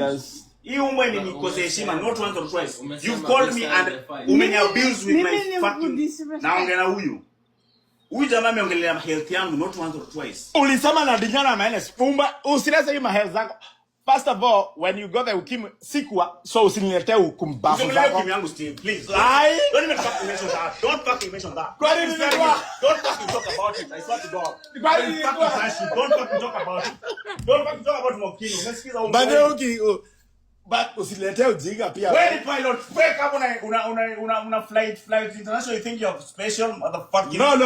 Times. Hii umbwa imenikosea heshima not once or twice. Umesema You've called me this and side the fight. umeni abuse with Mimi my ni fucking kudisrespect. Naongea na huyu. Huyu jamaa ameongelea health yangu not once or twice. Ulisema na dinyana maene umba usilete hii mahel zako. First of all, when you got the ukimwi sikuwa, so usiniletee ukumbafu Usiongelee zako. Ukimwi yangu, Steve, please. Ai. Don't even fucking mention that. Don't fucking mention that. Kwani I'm nilikuwa- Don't fucking talk about it. I swear to God. Kwani Don't nilikuwa- fucking trash you. Don't fucking talk about it. Don't fucking talk about my ukimwi. Umesikiza huyu? By the way, but usiletee ujinga pia. Wewe ni pilot fake hapo una flight international. You think you're special, motherfucking. No.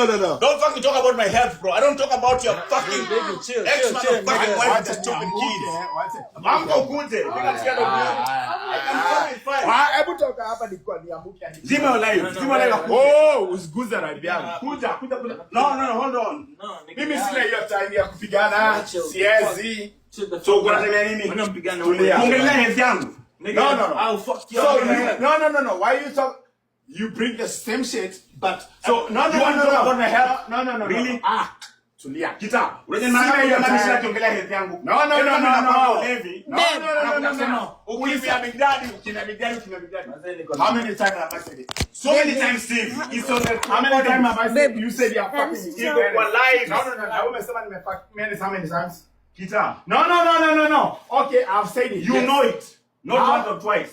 Don't fucking talk about my health, bro. I don't talk about your fucking Baby, chill, ex chill, chill, motherfucking nigga. wife with Wacha the stupid niamke, kids. wacha. Amka ukuje. Nigga, sikia ndo I can fucking fight. Ah, hebu toka hapa nikuwa niamke. Zima your live. Zima live. Oh, usiguze live yangu. Kuja, kuja, kuja. No, hold on. No, nigga. Mimi sina hiyo time ya kupigana. Chill. Siwezi. Chill the So fuck uko down. unatemea nini? Mbona mpigane Tulia. huko? Ongelea health yangu. Nigga, No. I'll fuck you So up. you, no. Why you talk? You bring the same shit, but so no, You no, want no, to talk no. about my health? No. Really? No. Ah, tulia. Kita, unajua Sina maana hiyo hiyo time. maana akiongelea health yangu. No. Levi. No. Ukimya Big Daddy, ukimya Big Daddy, ukimya Big Daddy. How many times have I said it? So many times, Steve. It's on the How many times have I said Babe, you said you are I'm fucking so- Iko kwa live. No. Na umesema nimefuck many, how many times? Kita, No. Okay, I've said it. you Yes. know it. Not How? once or twice.